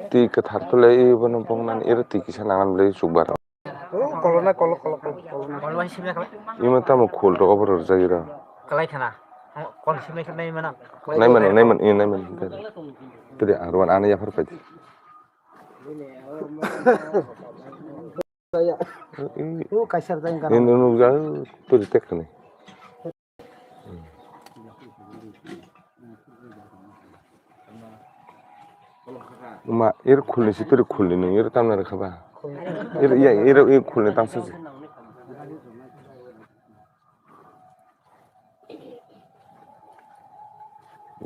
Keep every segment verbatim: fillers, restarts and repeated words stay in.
Twi kwthar tole, i bono bong nani, ero twi kisa nangan le chukbar. O, kolo na, kolo, kolo, kolo, kolo na. Kolo bai sibya kala. Ima tamo khul to obor rwjak iro. Kalai khana. Kol sibya kala nai mana. Nai mana, nai mana, i nai mana. Tede arwan ani yaphar pai. O, kaisa rwjak. Ini nukjak, turi tek khani. Ma, ir khulni si turi khulni nung, ir tamna rwkha ba? Ir, ya, ir, ir khulni tamsa si.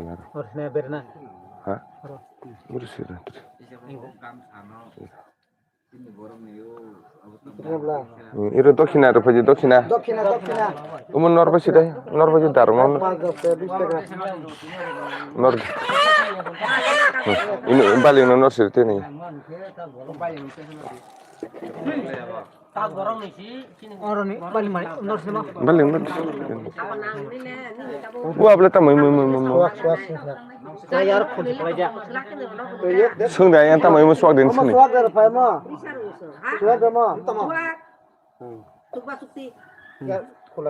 Yar. Or ne berna. Ha? Oro. Ur sira. Hmm, iro dokhina ro phaji, dokhina. Dokhina, dokhina. Umo nor bai sidai, nor bai dar mo. Pas dos taka, bis taka. Nor. Hmm, ini bali no nor sirte ni. Oro ni bali mari, nor sima. Bali nor. Bu abla ta mai mai mai mai. Suak, suak, suak. Swng da yang tamo imo swak den sini. Swak da phai mo. Swak da mo.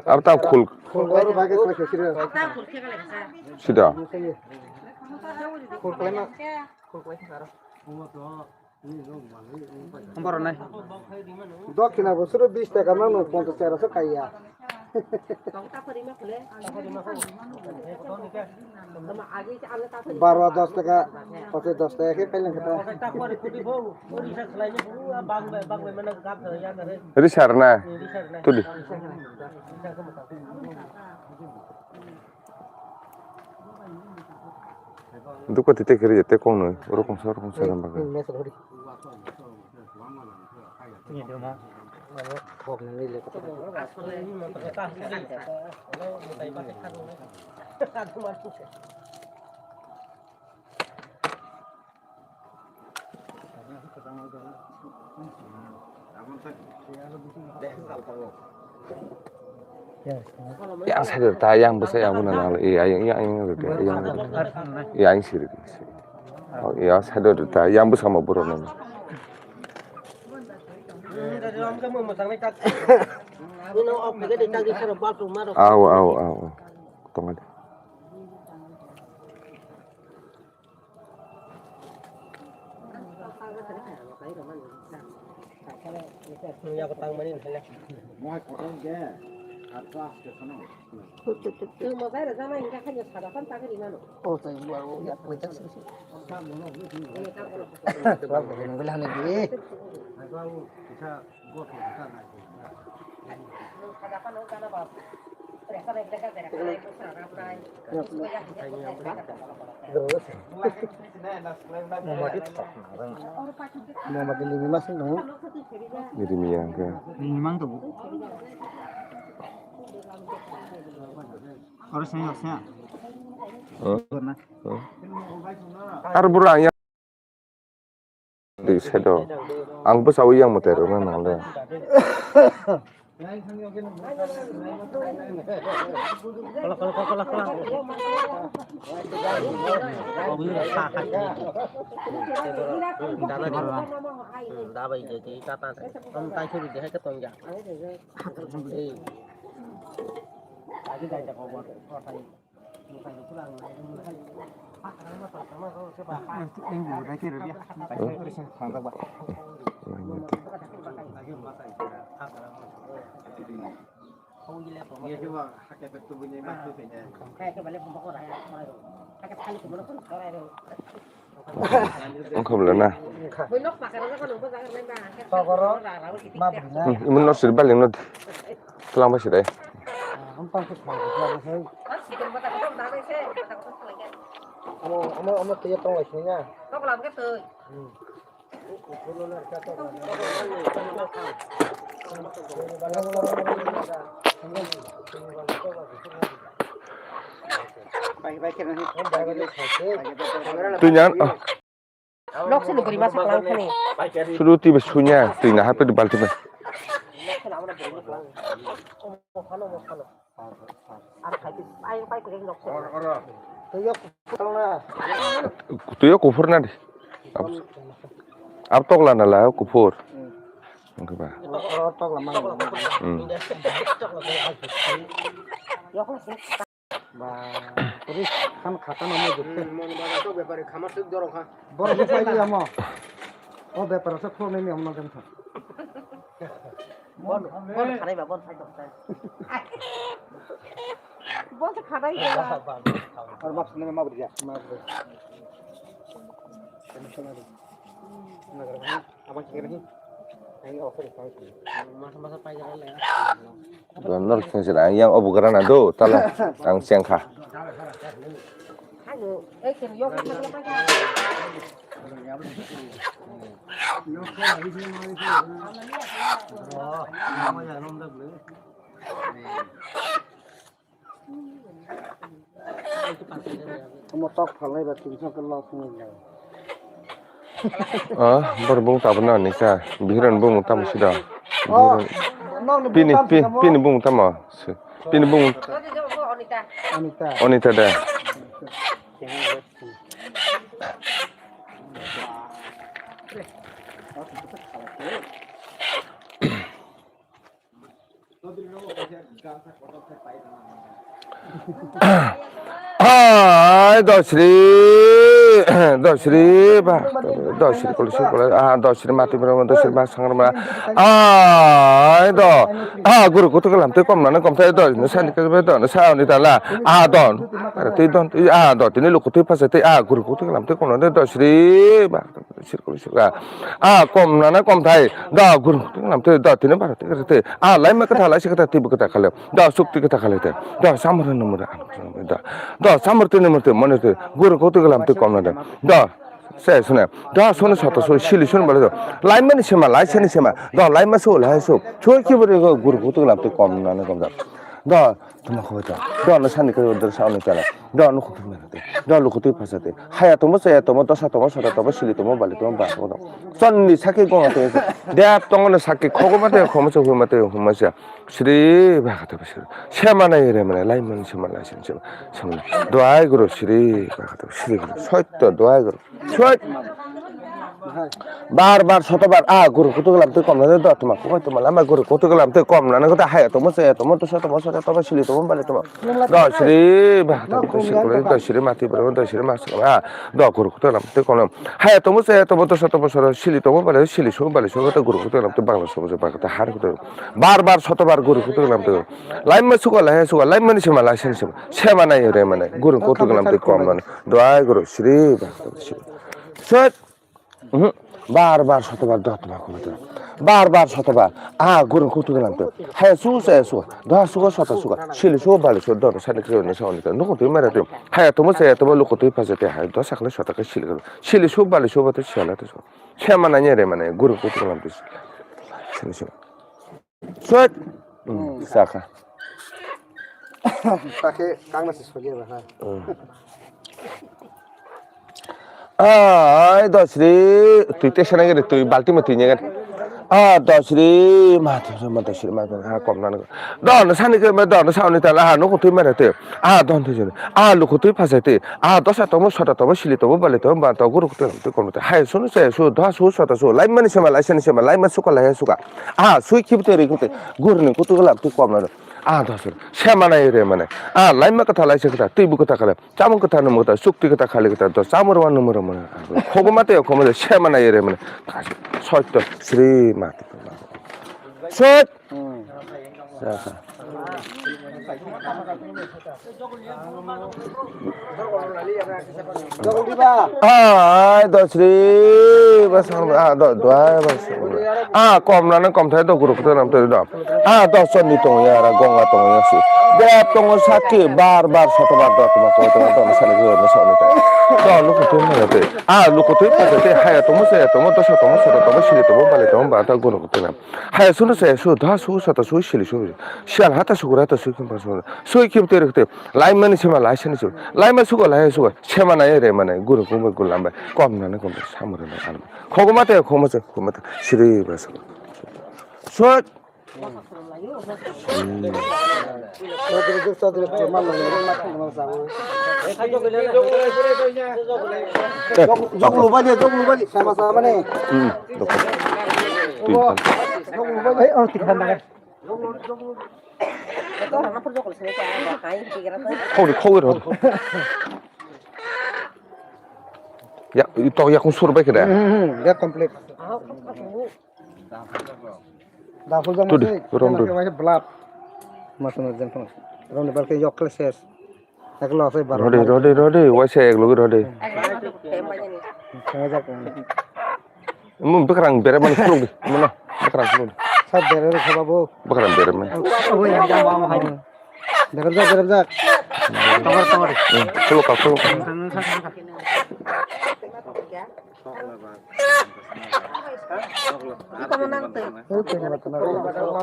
Ab ta khul. Khul oro bage koi khesire. Sida. Khul koi ma. Khul koi saro. Borok nai. Dokhina bosoro bis taka mano ponchas taka so kaiya. Baro dos taka, pochis dos taka khe kailang khe ta. Risar na. Tuli. Duka tite kiri jete kong noi, oro kong sa, oro kong sa lamba kiri. Yang side ta yang bwsa yang buna nang eh yang yang yang yang yang siri. Oh, yang side ta yang bwsa ma buro nang. Aw aw aw aw. Tonga. Mama di limi masing dong. Limi yang ke. Limi mang tu. Harus saya saya. Ar burang ya. Di sedo. Ang bwsa wi yang mwtai rwna nang le. Wngkha bwle na? Tokoro ma bwrwi na. Hmm, imo no sir bali no twlang bai sir ai. Omo, omo, omo twi tong lai sini na. Hmm. Twi nyan, ah. Nok sini bwrwi masa kwlang thani. Sudu twi bai sunya, twi na hapit balti bai. Twi o kuphur na di. Ab-, ab tokla na la kuphur. Hmm. Wngkhe ba? Oro, oro tokla mang. Hmm. Ba, puri khan khata no mo jukte. Hmm, mon ba to bepari khamar suk doro kha. Boro ni pai ya mo. O bepara sa khro ni mo na jam kha. Bon, bon khanai ba, bon sai tok sai. Bon khanai ba. Ar bak sene ma bri ya. Ma bri. Nagar ba. Abang kira ni. Ai, oh, sorry, sorry. Masa, masa pai jalan ya. Don nor khe sira yang obu gara na do tala ang cheng kha. Omo tok phalnai ba tini song khe loss wngwi lai. Ah, bor bung tabna ni ka. Bihiran bung tamo sida. Oh, Bihiran. Nokni bung Pini, tamo pi-, sida mo? Pini bung tamo. Se, pini bung. Anita. Anita da. Ai dosri, dosri ba, dosri kolsi kolai, ah, dosri mati bro, dosri ba sangrama. Ai do, ah, guru kutu kalam te kom nana kom thai do, no sani ke do, no sa ni tala. Ah, don. Ara tei don, tei, ah, do, tini luku tei pasa tei, ah, guru kutu kalam te kom nana dosri ba. Sirkul sirka. Ah, kom nana kom thai. Da, guru, tinglam te, da, tini bara te, te. Ah, laima kata, laisi kata, tibu kata khale. Da, sukti kata khale te. Da, samur numur, da. Da, samur te numur te, mone te. Guru, kotu galam te kom nana. Da, se sune. Da, sone sata so, sili sune bale do. Laima ni sema, laisi ni sema. Da, laima so, lai so. Choi ki bore go, guru, kotu galam te kom nana kom da. Da, Tuma khoboi tong. Do no sani khe do sa oni tala. Do no khoboi mano te. Do luku twi phaisa te. Haya tomo, chaya tomo, dosa tomo, sota tomo, sili tomo, bali tomo, ba tomo. Chonni sakhe gonga te. Dep tongo no sakhe khogoma te, khomo se huma te, huma se. Sri ba kha te sri. Sema nai re mane, lai man sema lai sen sema. Sema. Doai guru sri ba kha te sri guru. Sotto doai guru. Chut! Bar bar soto bar, ah, guru kutu galam tei kom nana do tuma, koi tuma lama guru kutu galam tei kom nana kota haya tuma, chaya tuma, dosa tuma, sota tuma, sili tuma, bali tuma. Do sri, ba, do sri, do sri, mati, bro, do sri, mas, ah, do guru kutu galam tei kom nana. Haya tuma, chaya tuma, dosa tuma, sota, sili tuma, bali, sili su, bali su, kota guru kutu galam tei bangla su, bangla su, har kutu. Bar bar soto bar guru kutu galam tei. Laima suka, laima suka, laima ni sima, laisi ni sima. Sema nai re mane, guru kutu galam tei kom nana. Doai guru sri ba. Sut. Mhm. Bar bar sotobar dotma kutu. Bar bar sotobar. Ah, guru kutu galam tei. Hai su se su. Da su ga sota su ga. Sili su bali su do sani kre ne sa oni ta. Nuku tui mare tui. Hai tomo se tomo luku tui pase te hai. Do sakle sota ke sili. Sili su bali su ba te sala te su. Sema nai re mane guru kutu galam tei. Sili su. Sut. Hmm, saka. Sake kangna se soje ba ha. Hmm. Ai dosri, tui te sana gede tui balti ma tui nyaga. Ah, dosri, ma tui ma dosri ma ha kom nan. Don sani ke ma don sa oni tala ha no tui ma te. Ah, don tui jani. Ah, luku tui phasai tei. Ah, dosa tomo, sota tomo, sili tomo, bali tomo, ba to guru kutu tei kono tei. Hai sunu se su, dwa su, sota su. Lai mani sema, lai sani sema, lai ma suka, lai suka. Ah, sui kip tei ri kute. Guru ni kutu galam tei kom na. Ah, dwa su. Sema nai re mane. Ah, lai ma kata, lai se kata, tei bu kata kale. Chamung kata, numu kata, sukti kata, khali kata, do chamur wa numu mane. Khogo mate, khomo sema nai re mane. Sotto, sri mati. Sot. Hmm. Ai dosri, bas, ah, do, dua, bas. Ah, kom nana kom thai do, guru kutu nam thai do. Ah, do, chonni tong ya, ra, gonga tong ya, si. Dep tong saki, bar, bar, soto bar, do, tuma, tuma, tuma, tuma, sani, tuma, sani, tuma. Do, luku tui mana te. Ah, luku tui mana te, haya tong, saya tong, dosa tong, soto tong, sili tong, bali tong, ba, do, guru kutu nam. Haya sunu se su, dha su, sata su, sili su. Sial hata su, gura hata su, kimpa su. Sui kim tere kute. Lai mani sema, lai sani su. Lai ma suka, lai suka. Sema nai re mane, guru kumba gulam bai. Kom nana kom samur na anam. Khogoma te, khoma se, khoma te. Siri ba su. Sut. Jok lubai de, jok lubai de, sama sama ne. Hmm, doktor. Jok lubai de. Khogwi, khogwi rw. Ya, ito yakung sur bai khe de. Hmm, hmm, hmm, ya complete. Dapul jang. Tudi, masih, rom kena dun. Ke masih belap. Masuk na jempol. Rom ni balke yok kle ses. Ek lo asai bar. Rode, rode, rode, waisa ek logi rode. Sengaja. Mung bekrang bere mani khulung di. Mano, bekrang khulung di. Sab bere re khaba bo. Bekrang bere mani. Oh, yang jam mau hai. Berem jak, berem jak. Tongor, tongor. Hmm, khulung ka, khulung ka.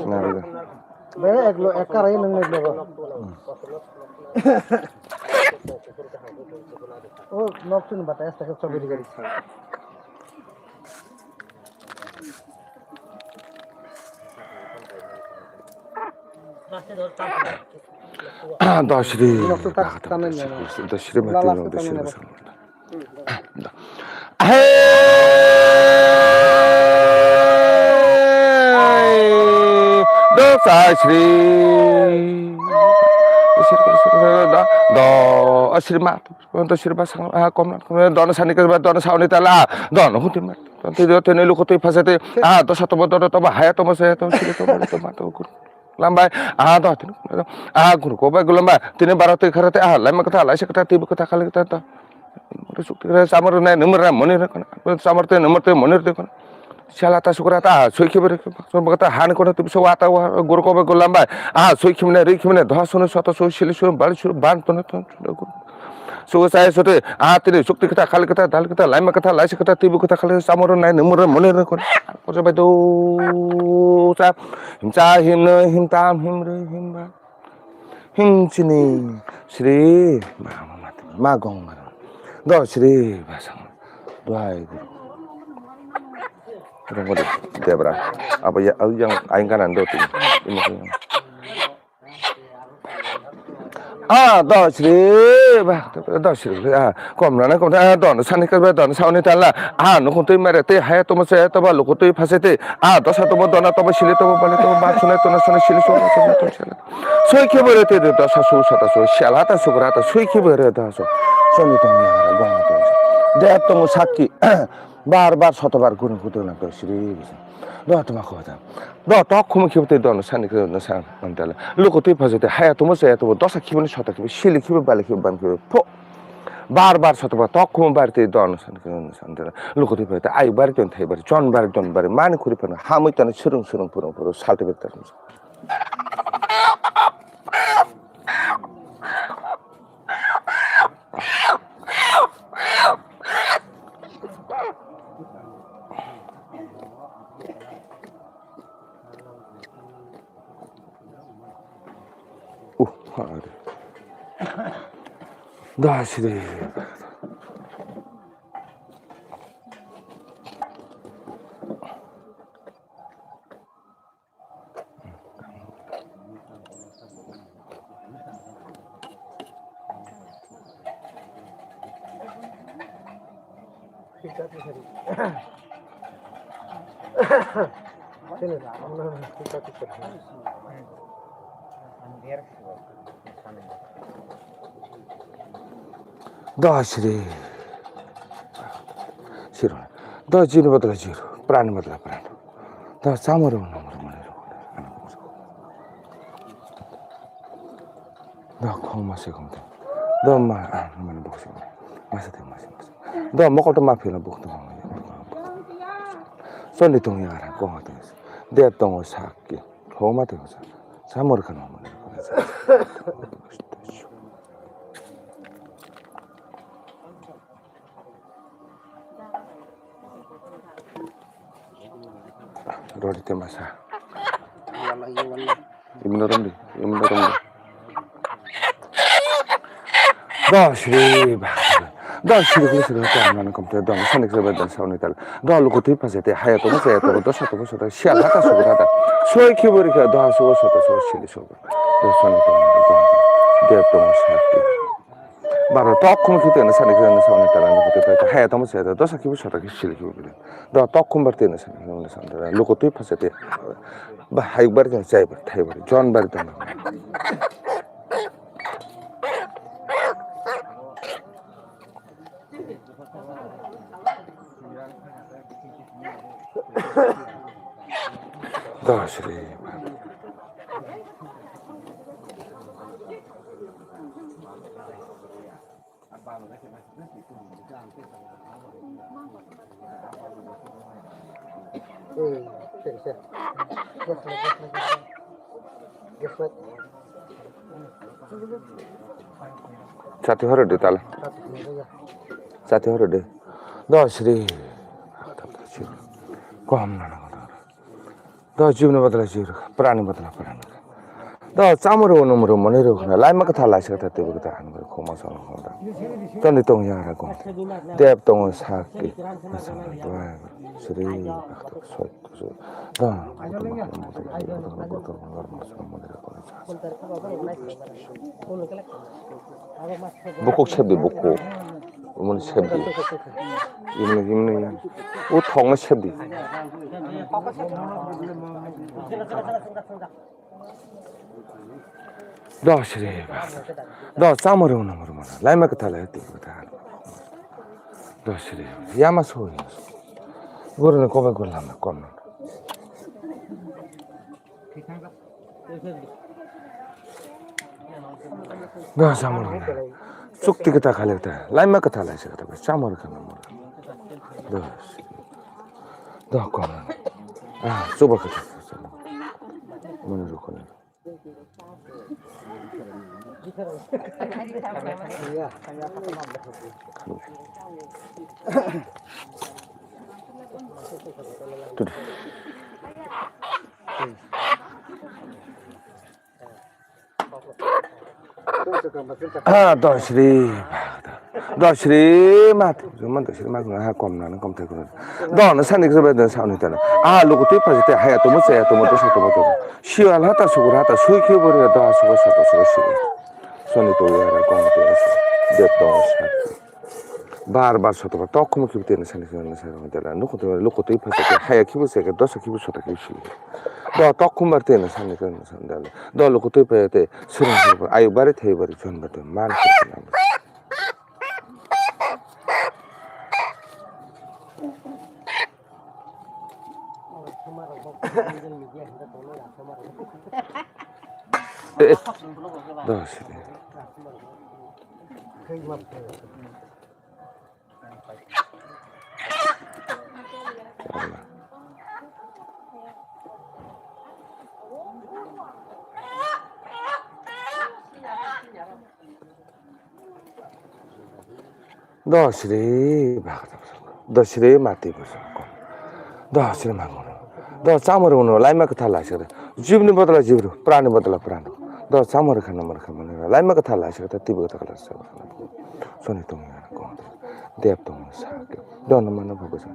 Nariga. Be, ek lo, ek karai nang nang lo. Hmm. Oh, nok chun bata, esta ke chobi digari. Dos ri. Dos ri mati, dos ri. Hey! Dos ri. Do, asri ma. Dono sani ka, dono sauni tala, dono huti ma. Twi do tini luku twi phasa twi. Ah, dosa tobo, dono tobo, haya tobo, saya tobo, siri tobo, tobo, tobo, guru. Lambai, ah, do, tini, ah, guru ko bai gulamba. Tini baro twi khara twi, ah, laima kata, laisa kata, tibu kata, khali kata, to. Suk twi khara, samar nai, numar nai, moni nai, samar twi, numar twi, moni twi, kono. Sela ta sukra ta, sui khibi rikhi, sumba ta, han kono tibisa wata wa, guru kobe gulam bai. Ah, sui khimne, ri khimne, dha sunu, sata su, sili su, bali su, ban tono, tono, tono, guru. Suga sai sute, ah, tini sukti kata, khali kata, dal kata, laima kata, laisi kata, tibu kata, khali samoro nai, numuro mone ro kon. Kosa bai do sa, him cha, him no, him tam, him ri, him ba. Him chini Sri ma, ma, ma, ma gong ma. Do Sri basang. Duhai guru. Rongori Debra. Abo ya, au yang aing kanan do tini. Ini ko yang. Ah, do Sri ba, do Sri ba. Kom rana kom ta, ah, don sani ka ba, don sauni tala. Ah, nukun tui mare tui haya tomo se to ba, lukun tui phase tui. Ah, dosa tomo, dona tomo, sili tomo, bali tomo, ba sunai tona sunai, sili sunai, sunai, sunai, sunai. Soi khe bore tui dosa su sata su, sela ta su gra ta, soi khe bore ta su. Soni tomo ya, gong tomo. De tomo sakki. Bar bar soto bar gun kutu na to sri. Do toma ko ta. Do tok khum khe tui don sani khe na san antala. Lukun tui phase tui haya tomo se tomo, dosa khe bani sota khe, sili khe, bali khe, ban khe. Pho. Bar bar soto ba tok khum bar tei don san khe san tela. Lukun tui phai ta ai bar ton thai bar, chon bar ton bar, mani khuri phano hamui tano surung surung phurung phurung salti bar ta. Uh, hari. Dah sih. Dos ri. Zero. Dos zero badala zero. Pran badala pran. Dos chamar rw, namar rw, mani rw. Dos khong masa khong tong. Dos ma, ah, mani boksa. Masa tong, masa, masa. Dos mokol tong ma phila bok tong. Choli tong ya ra, kong tong. De tong sakki. Thoma tong sa. Chamar khana mani rw. Rodi te masa. Imno romdi, imno romdi. Dos ri ba. Da siri kuli siri kong nani kom te dong sani kisa bai dong sauni tal. Da luku tui pase te haya tomo chaya tomo dosa tomo sota sial hata sugu hata. Soi khibo rikha da sugu sota sugu sili sugu. Da sani tomo dong. De tomo sakti. Baro tok khum khite na sani kisa na sauni tal na khite haya tomo chaya tomo dosa khibo sota khibo sili khibo bile. Da tok khum bar te na sani kisa na sauni tal. Luku tui pase te. Ba hai bar jang chai bar thai bar jon bar dong. Da siri. Chati horo de tala. Chati horo de. Do sri. Kom na na. Do jibni badala jib, prani badala prani. Do chamung rw num rw mani rw khna laima kwthar laisa kwthar teibo kwthar han bai khoma song khom da. Toni tong yang ra gong. Deb tongo sakki. Sri bakta soi kusu. Do. Bukuk sebdi bukuk. Umuni sebdi. Imni imni ya. U thongno sebdi. Dos re. Dos chamung rw nang rw mana. Laima kwthar lai ti kwthar. Dos re. Yama so. Guru ne kobe guru lama kom. Ga samung. Chukti kita khali kita. Laima kita lai kita. Samung kana mura. Dos. Dos kom. Ah, coba kita. Mana rukun. Ah, dosri. Dosri mat. Juma dosri mat ha kom na kom te ko. Don sani ko be don sani tan. Ah, luku tui pasi te haya to mo se to mo to sa to mo to. Sial hata sugur hata sui ki bori do sugur sa to sugur sugur. Soni to ya ra kom to sa. De to sa. Bar bar soto bar tok khum khibi tene sani sani sani sani tela. Nuko to luko tui phasa ke haya khibi se ke dosa khibi sota khibi si. Do tok khum bar tene sani sani sani tela. Do luko tui phaya te sura sura ayu bari thai bari jon bar te man. Eh, eh. Dos. Dosri bhagwata bosong. Dosri mati bosong. Dosri mangono. Do chamung rw no laima kwthar lai sir. Jibni bodla jibru, prani bodla pran. Do chamung rw khana mar khamani laima kwthar lai sir ta tibu kwthar lai sir. Soni tong ya ko. Dep tong sa ke. Do no mano bhagwasa.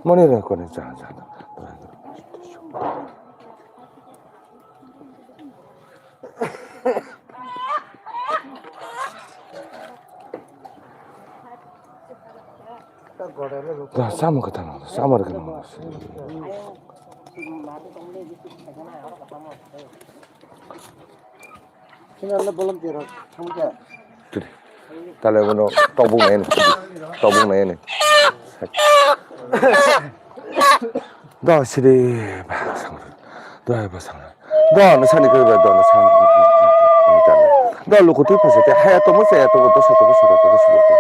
Moni re ko ne cha cha. Da, samo kata no, samo re kano. Tuli. Tale bono tobung nai ni. Tobung nai ni. Do siri ba sang. Do ba sang. Do no sani ko ba do no sani. Do luku tui phasa te haya to mo saya to mo dosa to mo sura to mo sura to.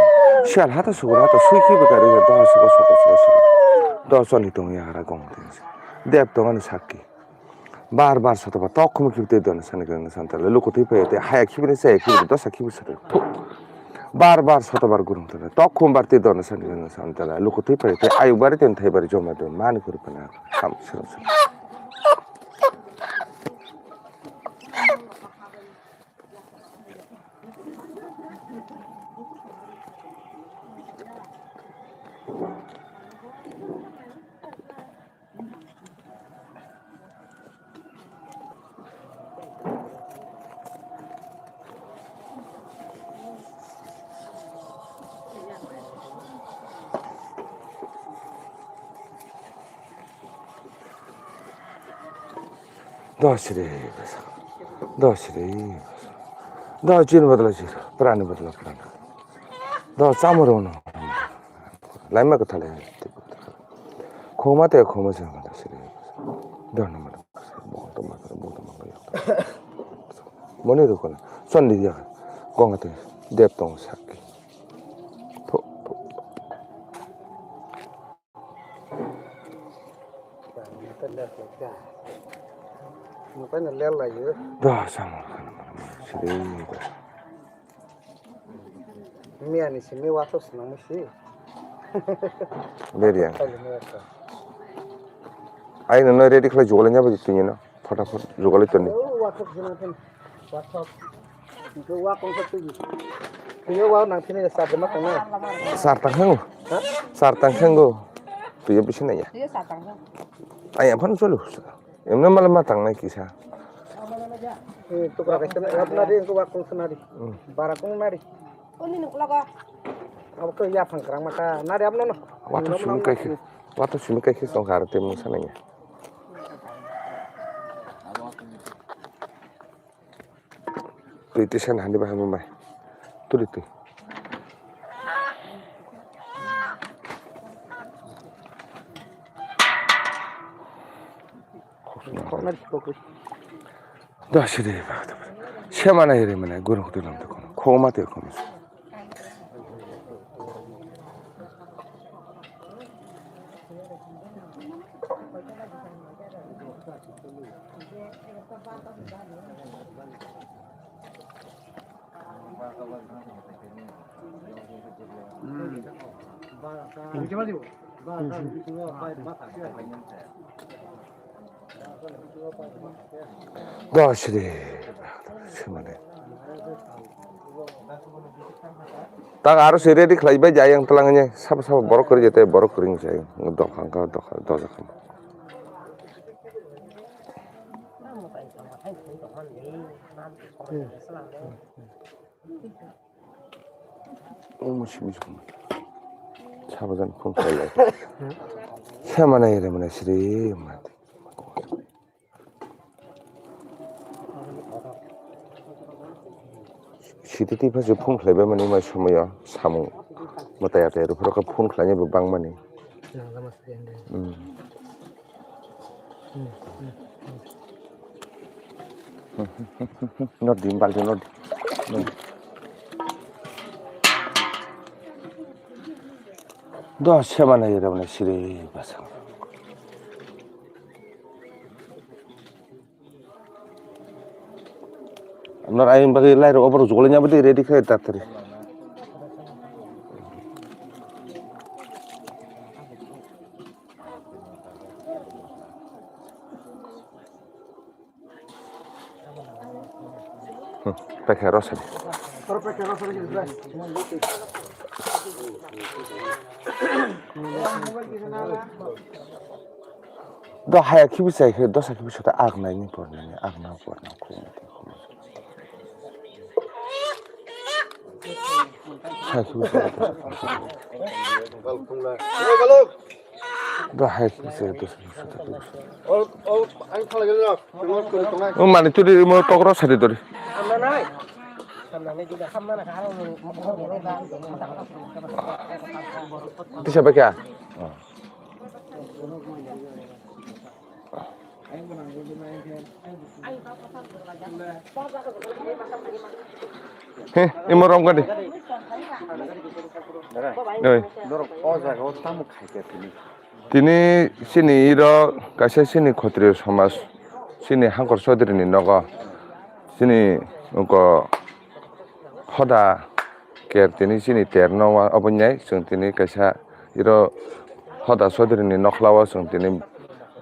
Sial hata sugur hata sui ki ba gari do sugur sugur sugur. Do soni tong ya hara gong. Dep tong ani sakki. Bar bar sotobar tok khum khibi twi dona sani gana santale luku twi phai te haya khibi ni saya khibi dosa khibi sata. Bar bar sotobar gurung tala tok khum bar twi dona sani gana santale luku twi phai te ayuk bari ten thai bari joma don mani kuri pana kam suru suru. Do siri. Do siri. Do chini bodolo chiri. Prani bodolo prani. Do chamung rwno. Laima kwthale. Khoma te khoma se ma siri. Do no ma. Bo to ma bo to ma. Moni rukuna. Sondi ya. Gonga te. Dep tong sakki. Pho, pho. Nukaino lel laio. Da, samung kana mana mana siri da. Miyani simi wathok swnamwi si. Beri ang. Khailini wathok. Ai nono ready khlai jugalai nya bagi tini no. Photapot jugalai toni. O wathok swnam tini. Wathok. Hingke wa kongsa twi. Twi wa nang tini sar de ma tong na. Sar tang khango. Ha? Sar tang khango. Twi bisin ya. Twi sar tang khango. Ai amphan cholo. Emne mala ma tang nai kisa. Eh, tukra kaisa na, rap na ri, ko wa kongsa na ri. Hmm. Bara kong na ri. Uni nuk logo. Abo ko ya phang krang mata. Na ri ap no no. Wathok simi kai khe. Wathok simi kai khe song kar te mung sa nai ya. Twi tisa hani bahai mumbai. Tuli twi. Da sidi ba. Semana iri mana gurung kutu lam tu kono. Khoma te kono. Dos ri. Semane. Tak aro se ready khlai bai jai ang tlang ne. Sabo sabo borok kwrwi jete borok kwrwi jai. Dophang ka dophang dojak. Omo simi simi. Sabajan phone khailai. Sama nai re mana siri ma. Siti tiphasa phone khlaibai mani mai somoyo samung mwtai atai rwphuru khe phone khlainai bo bangmani. Hmm. Nodi balti nodi. Do seba nai rw na siri basa. Amnar ayang bagwi lai rw obo rw jugulai nya bwdwi ready khai tatari. Hmm, paikha rw sadi. Do haya khibi chai khe dosa khibi sota ak nai ni por nai ak na por na khum. Haya khibi chai khe dosa khibi sota. Do hai se do se. O mani turi mo tokro sari dori. Tisa ba kya? He, imo rom gadi. Oi. Norok o jaga o tamo khai khe tini. Tini chini iro kaisa chini Khotriyo somaj, chini Hangkor Chaudhary ni nogo, chini oko hoda ker tini chini terno wa-, obo nai chwng tini kaisa iro hoda Chaudhary ni nokhlao chwng tini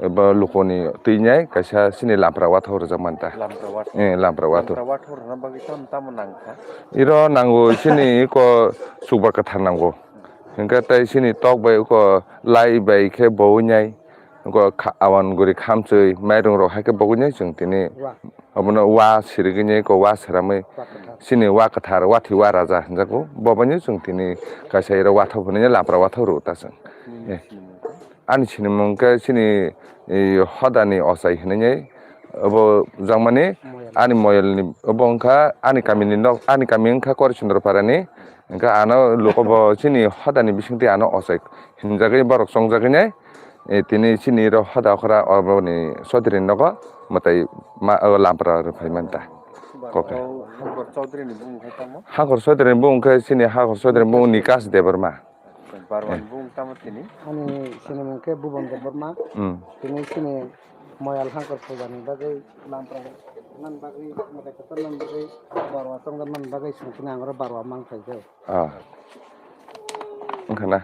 bo lukuni twi nai kaisa chini lampra wathok rwjak manta. Lampra wathok. Eh, lampra wathok. Lampra wathok rwna bagwi tamo, tamo nangkha? Iro nango chini iko chukba kwthar nango. Hingkhe tei chini tok bai uko lai bai khe bowi nai, uko kha-, awan guri khamchwi mairung rok hai khe bowi nai chwng tini. Wa. Obono wa sirigwi nai uko wa sramwi. Wa kwthar. Chini wa kwthar, wathi wa raja hinjago. Bo bai nai chwng tini kaisa iro wathok hinwi nai lapra wathok rw ta chwng. Nini Eh. Sinimung khe? Ani sinimung khe chini, eh, hodani ochai hinwi nai. Obo jangmani ani moyalni, obo wngkha ani kamini nok, ani kami wngkha Kori Chandra Parani. Wngkha ano luko bo chini hodani bisingtwi ano ochai hinjagwi borok chongjagwi nai. Eh, tini chini ro hoda okra oboni Chaudhary nogo mwtai ma, o lampra rw phai manta. Kokhe. Hangkor Chaudhary ni bumung khai tamo? Hangkor Chaudhary ni bumung khe chini Hangkor Chaudhary ni bumung Nikash Debbarma. Barwan bumung tamo tini? Ani sinimung khe Bhuban Debbarma. Hmm. Tini chini moyal Hangkor puja ni bagwi lampra nan bagwi mwtai kwchar nan bagwi barwa chongjak nan bagwi song tini ang oro barwa mang phai khe. Ah. Wngkha na?